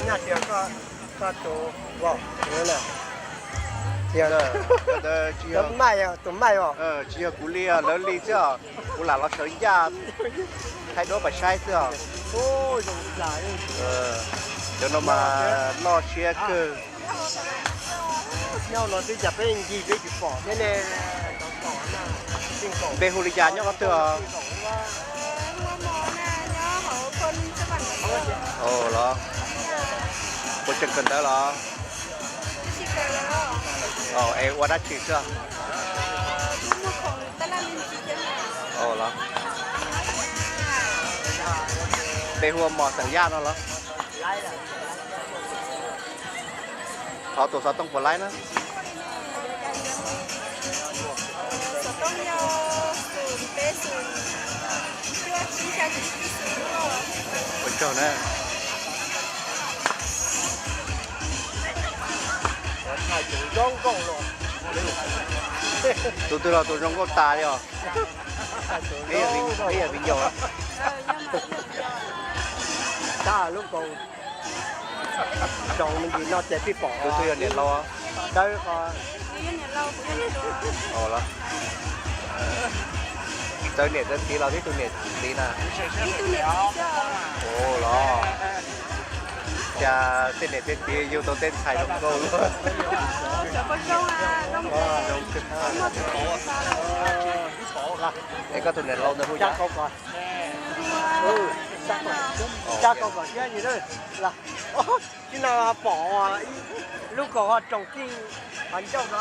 Nyaj tias koj, koj tus vauv, tus maj, tus maj os. Tsis yog kuv li, lawv li xwb os. Kuv lam los sawv ncaj, thaij duab pais saib xwb os. Cov no mas loj siab kawg. Nyob no twb cas peb ncig peb tsis pom thiab ne. Npe hu li cas nyob qhov twg os? Los, puas tseem kawm ntawv los? Es ua dab tsi xwb? Los, npe hu ua Mos xeem Yaj no los? Thov tus xov tooj puas laib na? Ua tsaug na. Tus twg los tus zoo nkauj tas li os. Peb yog viv ncaus. Tab lub kaus zoo me ntsis no ces pib pom. Tus twg yog niam laus? Dawb, txawv niam txawv txiv los tib tug niam txiv na? Ua los, cas tej niam tej txiv yug tau tej ntxhais zoo nkauj luaj. Es koj tus niam laus ntawd hu cas? Tsis no pom lub kaus ho roos tij, ho ncauj no.